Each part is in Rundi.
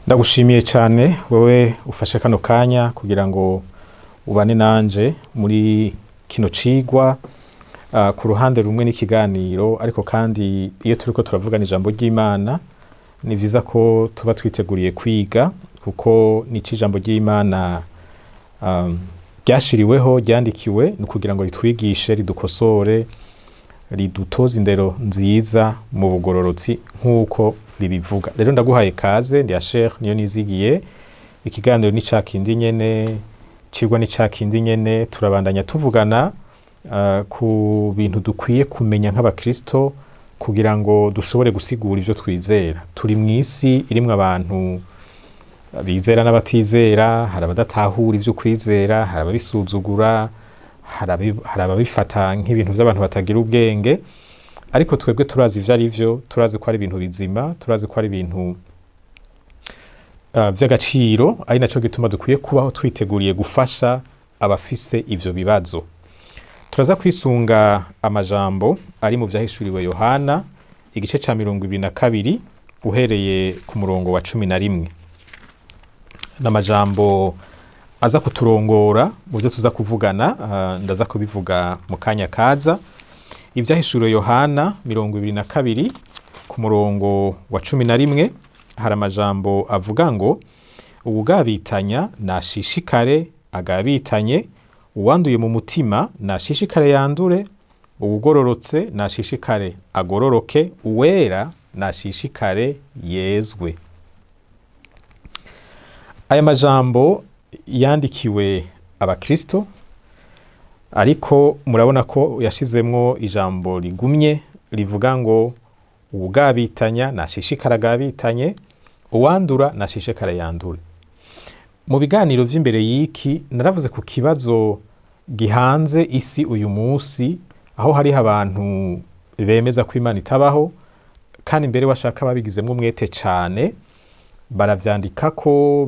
Ndagushimiye cyane wewe ufashe kano kanya kugira ngo ubane nanje muri kino cigwa. Ku ruhande rumwe n'ikiganiro, ariko kandi iyo turiko turavugana ijambo ry'Imana ni vyiza ko tuba twiteguriye kwiga, kuko nico ijambo ry'Imana ryashiriweho, ryandikiwe ni ukugira ngo ritwigishe, ridukosore, ridutoze indero nziza mu bugororotsi nk'uko ribivuga. Rero ndaguhaye kaze, ndi Asher niyo nizigiye. Ikiganiro ni ca kindi nyene, cigwa ni ca kindi nyene, turabandanya tuvugana ku bintu dukwiye kumenya nk'abakristo kugira ngo dushobore gusigura ivyo twizera. Turi mw'isi irimwo abantu bizera n'abatizera, hari abadatahura ivyo kwizera, hari ababisuzugura, hari ababifata nk'ibintu vy'abantu batagira ubwenge, ariko twebwe turazi ivyo ari vyo, turazi ko ari ibintu bizima, turazi ko ari ibintu vy'agaciro, ari naco gituma dukwiye kubaho twiteguriye gufasha abafise ivyo bibazo. Turaza kwisunga amajambo ari mu vyahishuriwe Yohana igice ca 22 uhereye ku murongo wa 11. N'amajambo aza kuturongora mu vyo tuza kuvugana, ndaza kubivuga mu kanya kaza. Ivyahishuriwe Yohana 22 ku murongo wa 11 hari amajambo avuga ngo: uwugabitanya nashishikare agabitanye, uwanduye mu mutima nashishikare yandure, uwugororotse nashishikare agororoke, uwera nashishikare yezwe. Aya majambo yandikiwe abakristo, ariko murabona ko yashizemwo ijambo rigumye rivuga ngo uwugabitanya nashishikare agabitanye, uwandura nashishikare yandure. Mu biganiro vy'imbere y'iki naravuze ku kibazo gihanze isi uyu munsi, aho hariho abantu bemeza ko Imana itabaho, kandi mbere washaka babigizemwo umwete cane, baravyandikako,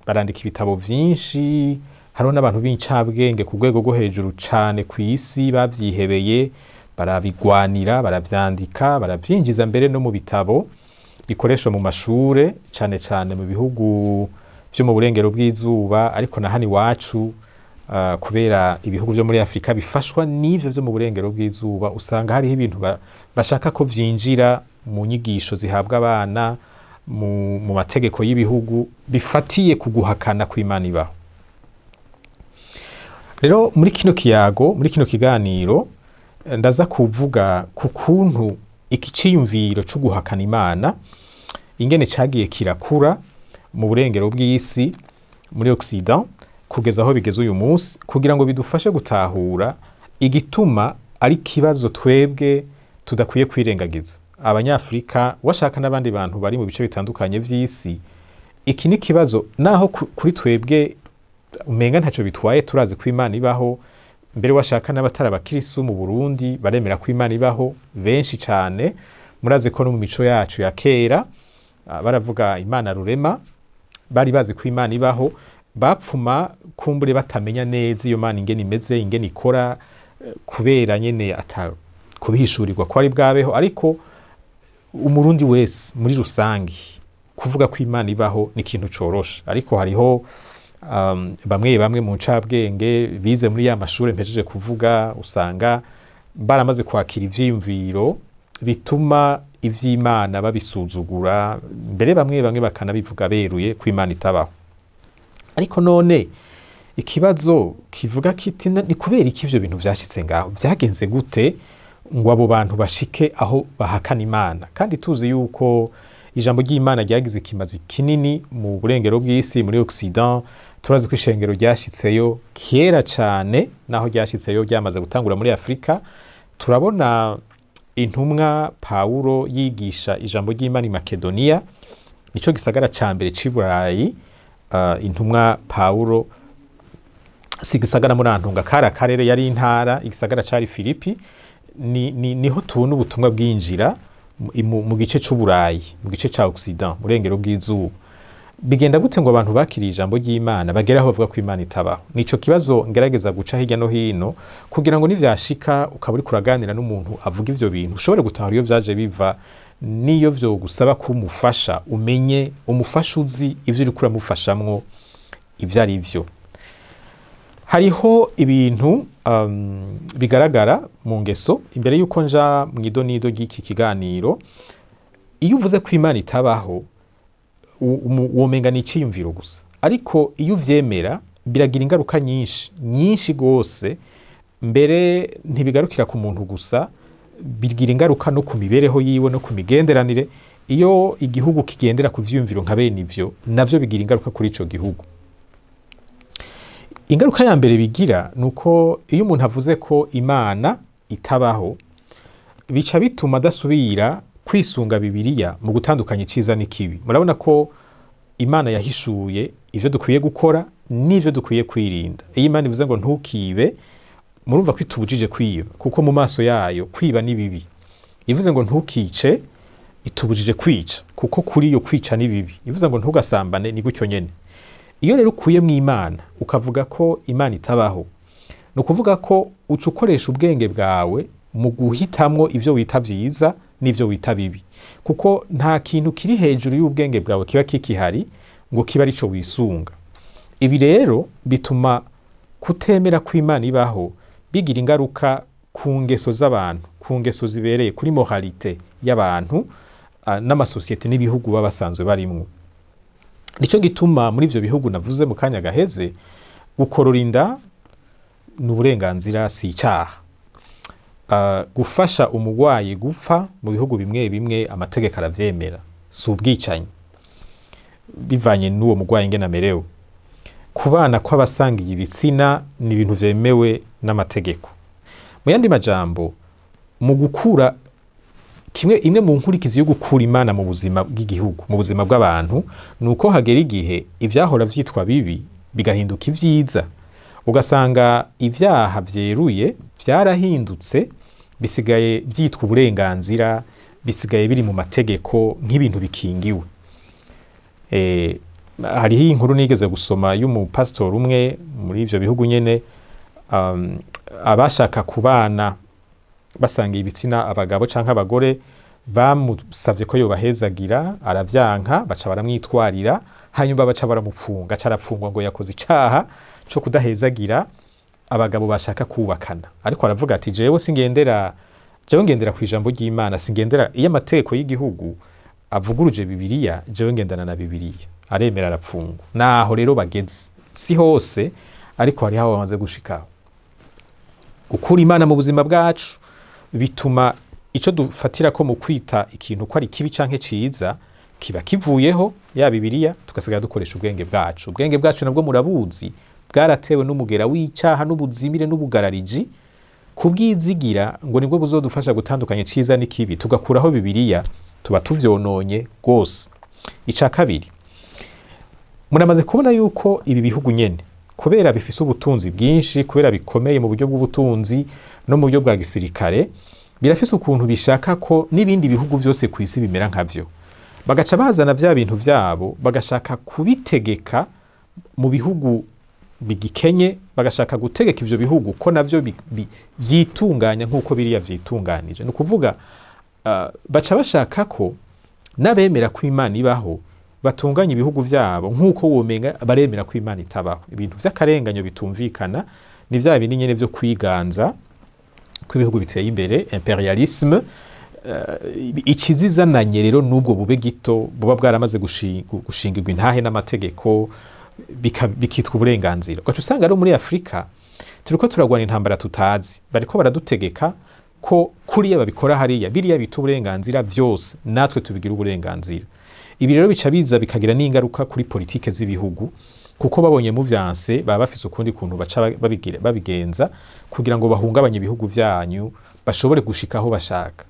barandika ibitabo vyinshi, hariho n'abantu b'incabwenge ku rwego rwo hejuru cane kw'isi bavyihebeye, barabigwanira, baravyandika, baravyinjiza mbere no mu bitabo bikoreshwa mu mashure, cane cane mu bihugu vyo mu burengero bw'izuba, ariko na hano iwacu, kubera ibihugu vyo muri Afrika bifashwa n'ivyo vyo mu burengero bw'izuba, usanga hariho ibintu bashaka ko vyinjira mu nyigisho zihabwa abana, mu mategeko y'ibihugu bifatiye ku guhakana kw'Imana ibaho. Rero muri kino kiyago, muri kino kiganiro, ndaza kuvuga ku kuntu iki ciyumviro co guhakana Imana ingene cagiye kirakura mu burengero bw'isi, muri Occident, kugeza aho bigeze uyu munsi, kugira ngo bidufashe gutahura igituma ari kibazo twebwe tudakwiye kwirengagiza. Abanyafrika washaka n'abandi bantu bari mu bice bitandukanye vy'isi, iki ni kibazo naho kuri twebwe umenga ntaco bitwaye, turazi ko Imana ibaho, mbere washaka n'abatari abakirisu mu Burundi baremera ko Imana ibaho benshi cane. Murazi ko no mu mico yacu ya kera baravuga Imana rurema, bari bazi ko Imana ibaho, bapfuma kumbure batamenya neza iyo Mana ingene imeze, ingene ikora, kubera nyene ata kubihishurirwa ko ari bwabeho. Ariko umurundi wese muri rusangi kuvuga ko Imana ibaho ni ikintu coroshe, ariko hariho bamwe bamwe mu ncabwenge bize muri ya mashure mpejeje kuvuga, usanga baramaze kwakira ivyiyumviro bituma ivy'Imana babisuzugura, mbere bamwe bamwe bakanabivuga beruye ko Imana itabaho. Ariko none ikibazo kivuga kiti ni kubera iki ivyo bintu vyashitse ngaho, vyagenze gute ngo abo bantu bashike aho bahakana Imana? Kandi tuzi yuko ijambo ry'Imana ryagize ikimazi kinini mu burengero bw'isi, muri Occident. Turazi ko ishengero ryashitseyo kera cane, naho ryashitseyo ryamaze gutangura muri Afrika. Turabona intumwa Paulo yigisha ijambo ry'Imana i Makedonia, nico gisagara ca mbere c'i Burayi. Intumwa Paulo si gisagara muri Antunga, kari akarere, yari intara, igisagara cari Filipi. Niho tubona ubutumwa bwinjira mu gice c'Uburayi, mu gice ca Occident, murengero bw'izuba. Bigenda gute ngo abantu bakiriye ijambo ry'Imana bagera aho bavuga ko Imana itabaho? Nico kibazo ngerageza guca hirya no hino kugira ngo nivyashika ukaba uriko uraganira n'umuntu avuga ivyo bintu ushobore gutahura iyo vyaje biva, Niyo vyogusaba kumufasha, umenye umufasha uzi ivyo uriko uramufashamwo ivyo ari vyo. Hariho ibintu bigaragara mu ngeso. Imbere yuko nja mu idonido ry'iki kiganiro, iyo uvuze ko Imana itabaho, womenga ni iciyumviro gusa, ariko iyo uvyemera biragira ingaruka nyinshi nyinshi gose. Mbere ntibigarukira ku muntu gusa, bigira ingaruka no ku mibereho yiwe no ku migenderanire. Iyo igihugu kigendera ku vyiyumviro nka bene ivyo, navyo bigira ingaruka kuri ico gihugu. Ingaruka ya mbere bigira nuko iyo umuntu avuze ko Imana itabaho, bica bituma adasubira kwisunga Bibiliya mu gutandukanya iciza n'ikibi. Murabona ko Imana yahishuye ivyo dukwiye gukora n'ivyo dukwiye kwirinda. Iyo Imana ivuze ngo ntukibe, murumva ko itubujije kwiba, kuko mu maso yayo kwiba ni bibi. Ivuze ngo ntukice, itubujije kwica, kuko kuri yo kwica ni bibi. Ivuze ngo ntugasambane, ni gutyo nyene. Iyo rero ukuye mu Imana ukavuga ko Imana itabaho, ni ukuvuga ko uca ukoresha ubwenge bwawe mu guhitamwo ivyo wita vyiza n'ivyo wita bibi, kuko nta kintu kiri hejuru y'ubwenge bwawe kiba kikihari ngo kiba arico wisunga. Ibi rero bituma kutemera ko Imana ibaho bigira ingaruka ku ngeso z'abantu, ku ngeso zibereye, kuri moralité y'abantu n'amasosiyete n'ibihugu baba basanzwe barimwo. Nico gituma muri ivyo bihugu navuze mu kanya gaheze, gukorora inda ni uburenganzira, si icaha. Gufasha umugwayi gupfa mu bihugu bimwe bimwe amategeko aravyemera, si ubwicanyi, bivanye n'uwo mugwayi ingene amerewe. Kubana kw'abasangiye ibitsina ni ibintu vyemewe n'amategeko. Mu yandi majambo, mu gukura kimwe, imwe mu nkurikizi yo gukura Imana mu buzima bw'igihugu, mu buzima bw'abantu, ni uko hagera igihe ivyahora vyitwa bibi bigahinduka ivyiza, ugasanga ivyaha vyeruye vyarahindutse, bisigaye vyitwa uburenganzira, bisigaye biri mu mategeko nk'ibintu bikingiwe. Hariho inkuru nigeze gusoma y'umupasitori umwe muri ivyo bihugu nyene, abashaka kubana basangiye ibitsina, abagabo canke abagore, bamusavye ko yobahezagira, aravyanka, baca baramwitwarira, hanyuma baca baramupfunga, aca arafungwa ngo yakoze icaha co kudahezagira abagabo bashaka kubakana. Ariko aravuga ati jewe singendera, jewe ngendera ku ijambo ry'Imana, singendera iyo amategeko y'igihugu avuguruje Bibiliya, jewe ngendana na Bibiliya. Aremera arapfungwa. Naho rero bageze, si hose, ariko hariho aho bamaze gushikaho. Gukura Imana mu buzima bwacu bituma ico dufatira ko mu kwita ikintu ko ari kibi canke ciza kiba kivuyeho, ya Bibiliya, tugasigara dukoresha ubwenge bwacu. Ubwenge bwacu nabwo murabuzi bwaratewe n'umugera w'icaha n'ubuzimire n'ubugarariji, kubwizigira ngo nibwo buzodufasha gutandukanya iciza n'ikibi, tugakuraho Bibiliya, tuba tuvyononye gose. Ica kabiri, muramaze kubona yuko ibi bihugu nyene, kubera bifise ubutunzi bwinshi, kubera bikomeye mu buryo bw'ubutunzi no mu buryo bwa gisirikare, birafise ukuntu bishaka ko n'ibindi bihugu vyose ku isi bimera nkavyo. Bagaca bazana vya bintu vyabo, bagashaka kubitegeka mu bihugu bigikenye, bagashaka gutegeka ivyo bihugu ko navyo vyitunganya nk'uko biriya vyitunganije. Ni ukuvuga, baca bashaka ko n'abemera ko Imana ibaho batunganya ibihugu vyabo nk'uko womenga baremera ko Imana itabaho. Ibintu vy'akarenganyo bitumvikana ni vya bindi nyene vyo kwiganza kw'ibihugu biteye imbere, imperialisme. Ikizizananye rero n'ubwo bube gito buba bwaramaze gushingirwa intahe n'amategeko, bikitwa uburenganzira. Ugaca usanga rero muri Afrika turiko turagwana intambara tutazi, bariko baradutegeka ko kuriya babikora hariya, biriya bita uburenganzira vyose natwe tubigira uburenganzira. Ibi rero bica biza bikagira n'ingaruka kuri politike z'ibihugu, kuko babonye mu vyanse baba bafise ukundi kuntu baca babigenza kugira ngo bahungabanye ibihugu vyanyu, bashobore gushika aho bashaka.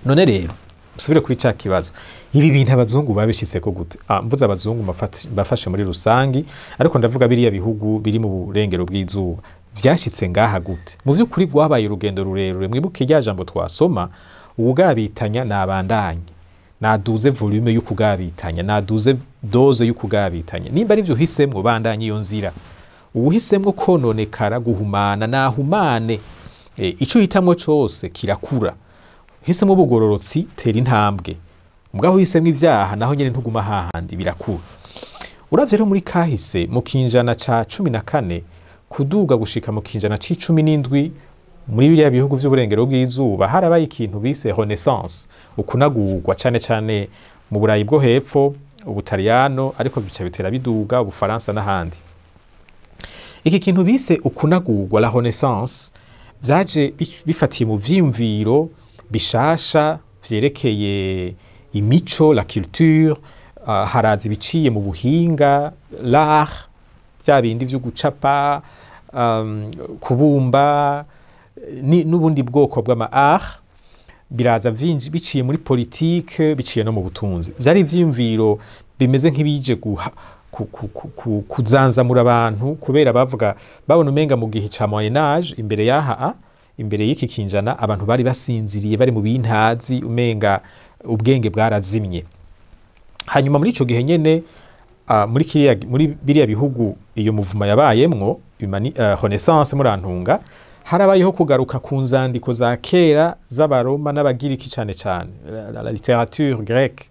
None rero musubire kuri ca kibazo, ibi bintu abazungu babishitseko gute? Mvuze abazungu bafashe muri rusangi, ariko ndavuga biriya bihugu biri mu burengero bw'izuba vyashitse ngaha gute? Mu vy'ukuri rwabaye urugendo rurerure. Mwibuke rya jambo twasoma, uwugabitanya nabandanye, naduze volume y'ukugabitanya, naduze dose y'ukugabitanya. Nimba ari vyo uhisemwo, bandanye iyo nzira. Uwuhisemwo kononekara, guhumana, nahumane. Ico uhitamwo cose kirakura. Uhisemo ubugororotsi, tera intambwe. Mugabo uhisemo ivyaha, naho nyene ntuguma hahandi, birakura. Uravye rero muri kahise, mu kinjana ca 14 kuduga gushika mu kinjana c'17, muri biriya bihugu vy'uburengero bw'izuba harabaye ikintu bise Renaissance, ukunagurwa, cane cane mu Burayi bwo hepfo, Ubutaliyano, ariko bica bitera biduga Ubufaransa n'ahandi. Iki kintu bise ukunagurwa, la Renaissance, vyaje bifatiye mu vyiyumviro bishasha vyerekeye imico, la culture, haraza ibiciye mu buhinga, l'art, vya bindi vyo gucapa, kubumba, n'ubundi bwoko bw'ama art, biraza biciye muri politike, biciye no mu butunzi. Vyari ivyiyumviro bimeze nk'ibije kuzanzamura abantu, kubera bavuga babona umenga mu gihe ca Moyen Âge, imbere yaha, imbere y'iki kinjana, abantu bari basinziriye, bari mu bintazi, umenga ubwenge bwarazimye. Hanyuma muri ico gihe nyene, muri biriya bihugu iyo muvuma yabayemwo, Renaissance, murantunga, harabayeho kugaruka ku nzandiko za kera z'Abaroma n'Abagiriki, cane cane la littérature grecque,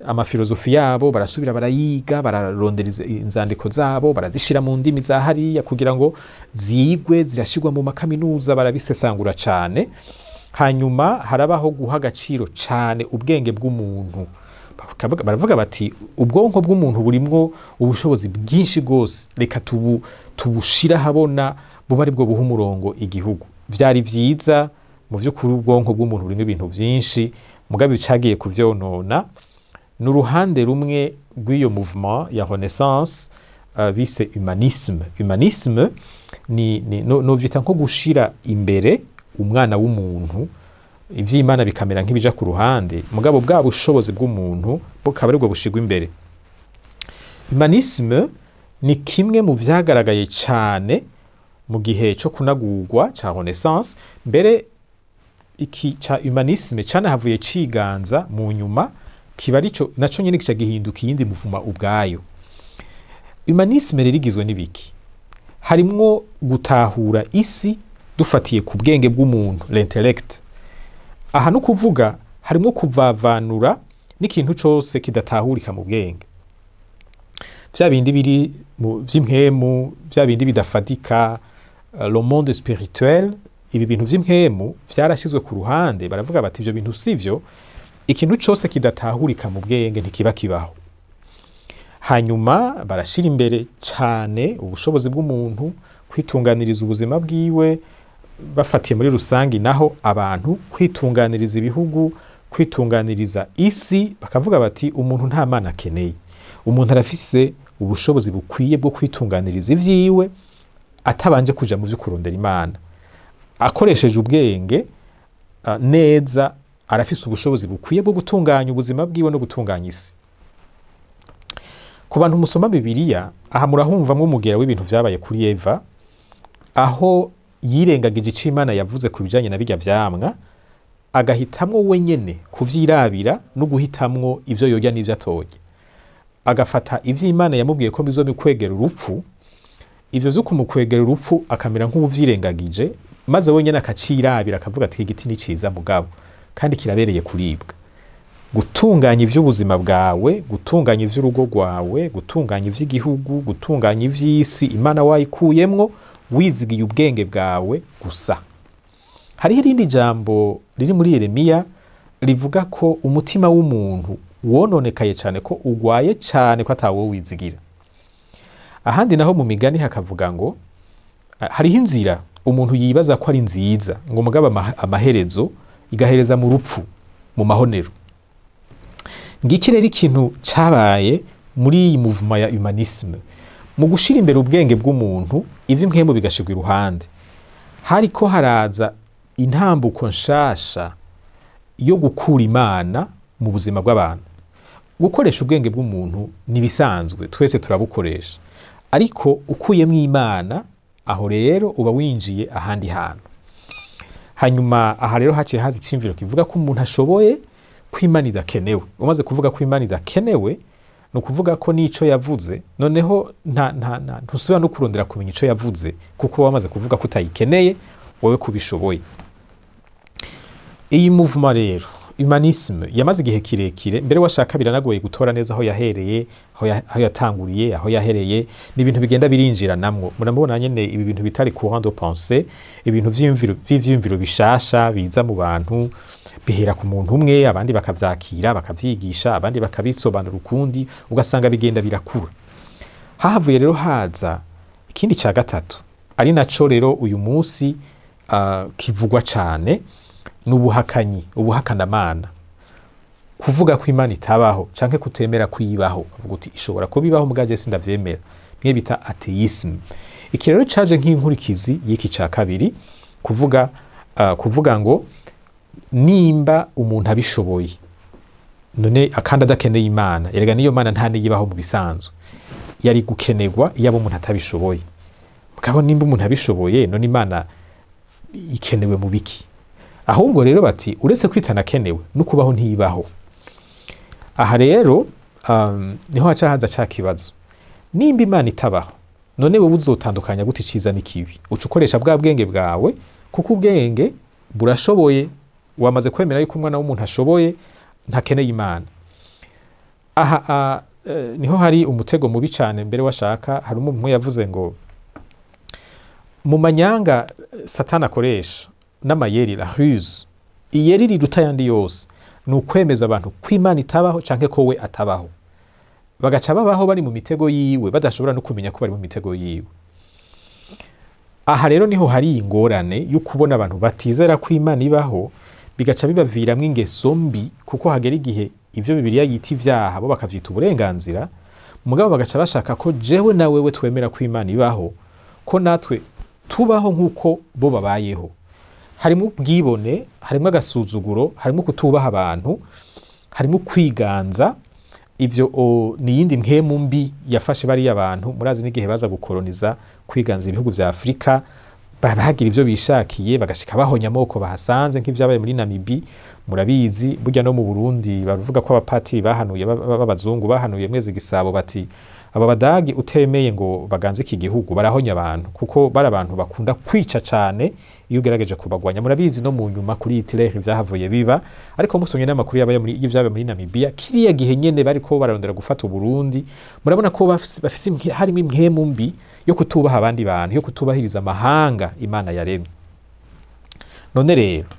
amafilozofi yabo barasubira barayiga, bararondera inzandiko zabo, barazishira mu ndimi za hariya kugira ngo zigwe, zirashirwa mu makaminuza, barabisesangura cane. Hanyuma harabaho guha agaciro cane ubwenge bw'umuntu. Baravuga bati ubwonko bw'umuntu burimwo ubushobozi bwinshi bwose, reka tubushira ahabona, buba aribwo buha umurongo igihugu. Vyari vyiza mu vy'ukuri, ubwonko bw'umuntu burimwo ibintu vyinshi, mugabe cagiye kuvyonona n'uruhande rumwe rw'iyo mouvement ya Renaissance, bise humanisme. Humanisme ni no, novyita nko gushira imbere umwana w'umuntu, ivy'Imana bikamera nk'ibija ku ruhande, mugabo bwa bushobozi bw'umuntu bukaba aribwo bushigwa imbere. Humanisme ni kimwe mu vyagaragaye cane mu gihe co kunagurwa ca Renaissance. Mbere iki ca humanisme canahavuye ciganza mu nyuma, kiba arico naco nyene kica gihinduka iyindi muvuma ubwayo. Humanisme rero igizwe n'ibiki? Harimwo gutahura isi dufatiye ku bwenge bw'umuntu, l'intellect. Aha no kuvuga harimwo kuvavanura n'ikintu cose kidatahurika mu bwenge, vya bindi biri mu vy'impwemu, vya bindi bidafadika, le monde spirituel. Ibi bintu vy'impwemu vyarashizwe ku ruhande, baravuga bati ivyo bintu sivyo, ikintu cose kidatahurika mu bwenge ntikiba kibaho. Hanyuma barashira imbere cane ubushobozi bw'umuntu kwitunganiriza ubuzima bwiwe, bafatiye muri rusangi naho abantu kwitunganiriza ibihugu, kwitunganiriza isi. Bakavuga bati umuntu nta mana akeneye, umuntu arafise ubushobozi bukwiye bwo kwitunganiriza ivyiwe atabanje kuja mu vyo kurondera Imana, akoresheje ubwenge neza, arafise ubushobozi bukwiye bwo gutunganya ubuzima bwiwe no gutunganya isi. Ku bantu musoma Bibiliya, aha murahumvamwo umugera w'ibintu vyabaye kuri Eva, aho yirengagije ico Imana yavuze ku bijanye na birya vyamwa, agahitamwo wenyene kuvyirabira no guhitamwo ivyo yorya n'ivyo atorya, agafata ivyo Imana yamubwiye ko bizomukwegera urupfu. Ivyo vyo kumukwegera urupfu akamera nk'uwuvyirengagije, maze wenyene akacirabira, akavuga ati igiti ni ciza mugabo kandi kirabereye kuribwa. Gutunganya ivy'ubuzima bwawe, gutunganya ivy'urugo rwawe, gutunganya ivy'igihugu, gutunganya ivy'isi, Imana wayikuyemwo, wizigiye ubwenge bwawe gusa. Hariho irindi jambo riri muri Yeremiya rivuga ko umutima w'umuntu wononekaye cane, ko ugwaye cane, ko atawo wizigira. Ahandi naho mu Migani hakavuga ngo hariho inzira umuntu yibaza ko ari nziza, ngo mugabo amaherezo igahereza mu rupfu, mu mahonero. Ngiki rero ikintu cabaye muri iyi mouvement ya humanisme, mu gushira imbere ubwenge bw'umuntu, ivy'impwemu bigashirwa iruhande. Hariko haraza intambuko nshasha yo gukura Imana mu buzima bw'abantu. Gukoresha ubwenge bw'umuntu nibisanzwe, twese turabukoresha, ariko ukuyemwo Imana, aho rero uba winjiye ahandi hantu. Hanyuma aha rero haciye haza iciyumviro kivuga ko umuntu ashoboye, ko Imana idakenewe. Umaze kuvuga ko Imana idakenewe, ni ukuvuga ko n'ico yavuze noneho nta ntusubira no kurondera kumenya ico yavuze, kuko wamaze kuvuga ko utayikeneye, wowe kubishoboye. Iyi mouvement rero, humanisme, yamaze igihe kirekire. Mbere washaka biranagoye gutora neza aho yahereye, aho yatanguriye, aho yahereye. Ni ibintu bigenda birinjiranamwo. Muramubona nyene ibi bintu bitari courant de pensée, ibintu vy'ivyiyumviro bishasha biza mu bantu, bihera ku muntu umwe, abandi bakavyakira, bakavyigisha, abandi bakabisobanura ukundi, ugasanga bigenda birakura. Hahavuye rero haza ikindi ca gatatu, ari naco rero uyu munsi kivugwa cane, ni ubuhakanyi, ubuhakanamana, kuvuga ko Imana itabaho canke kutemera kwibaho, ukavuga uti ishobora kuba ibaho mugabo je sindavyemera, mwe bita athéisme. Iki rero caje nk'inkurikizi y'iki ca kabiri, kuvuga ngo nimba umuntu abishoboye none akandi adakeneye Imana, erega niyo Mana nta niyibaho mu bisanzwe, yari gukenerwa iyo umuntu atabishoboye. Mugabo nimba umuntu abishoboye, none Imana ikenewe mu biki? Ahubwo rero bati uretse kwitana kenewe no kubaho ntibaho. Aha rero niho haca haza ca kibazo: nimba Imana itabaho, none wowe uzotandukanya gute iciza n'ikibi? Uca ukoresha bwa bwenge bwawe, kuko ubwenge burashoboye, wamaze kwemera yuko umwana w'umuntu ashoboye, ntakeneye Imana. Aha niho hari umutego mubi cane. Mbere washaka hari umuntu yavuze ngo mu manyanga Satani akoresha n'amayeri, la ruse, iyeri riruta ayandi yose ni ukwemeza abantu ko Imana itabaho canke ko we atabaho, bagaca babaho bari mu mitego yiwe, badashobora no kumenya ko bari mu mitego yiwe. Aha rero niho hari ingorane yo kubona abantu batizera ko Imana ibaho, bigaca bibaviramwo ingeso mbi, kuko hagera igihe ivyo Bibiliya yita ivyaha bo bakavyita uburenganzira. Mugabo bagaca bashaka ko jewe na wewe twemera ko Imana ibaho, ko natwe tubaho nk'uko bo babayeho. Harimo ubwibone, harimo agasuzuguro, harimo kutubaha abantu, harimo kwiganza. Ivyo ni yindi mpwemu mbi yafashe bariya bantu. Murazi n'igihe baza gukoloniza, kwiganza ibihugu vya Afrika, bagira ivyo bishakiye, bagashika bahonya amoko bahasanze, nk'ivyabaye muri Namibi, murabizi. Burya no mu Burundi bavuga ko abapatiri bahanuye b'abazungu bahanuye Mwezi Gisabo bati aba Badagi utemeye ngo baganze iki gihugu barahonya abantu, kuko bari abantu bakunda kwica cane iyo ugerageje kubagwanya. Murabizi no mu nyuma kuri Hitler vyahavuye biba. Ariko musomye n'amakuru yabaye muri y'ivyabaye muri Namibia kiriya gihe nyene bariko bararondera gufata Uburundi, murabona ko bafise harimo impwemu mbi yo kutubaha abandi bantu, yo kutubahiriza amahanga Imana yaremye. None rero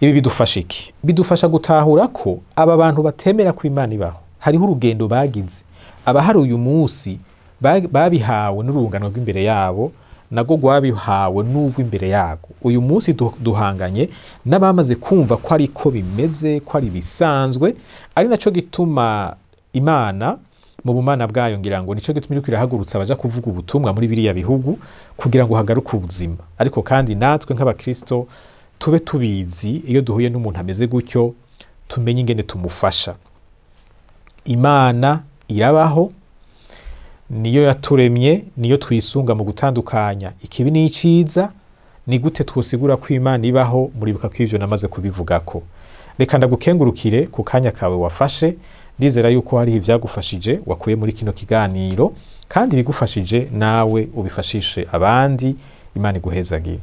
ibi bidufasha iki? Bidufasha gutahura ko aba bantu batemera ko Imana ibaho hariho urugendo bagize. Abahari uyu munsi babihawe n'urungano rw'imbere yabo, nago rwabihawe n'urw'imbere yago. Uyu munsi duhanganye n'abamaze kumva ko ariko bimeze, ko ari bisanzwe. Ari naco gituma Imana mu bumana bwayo, ngira ngo nico gituma iriko irahagurutsa abaja kuvuga ubutumwa muri biriya bihugu kugira ngo hagaruke ubuzima. Ariko kandi natwe nk'abakristo tube tubizi, iyo duhuye n'umuntu ameze gutyo tumenye ingene tumufasha. Imana irabaho, niyo yaturemye, niyo twisunga mu gutandukanya ikibi n'iciza. Ni gute twosigura ko Imana ibaho? Muribuka ko ivyo namaze kubivugako. Reka ndagukengurukire ku kanya kawe wafashe. Ndizera yuko hari ivyagufashije wakuye muri kino kiganiro, kandi bigufashije nawe ubifashishe abandi. Imana iguhezagire.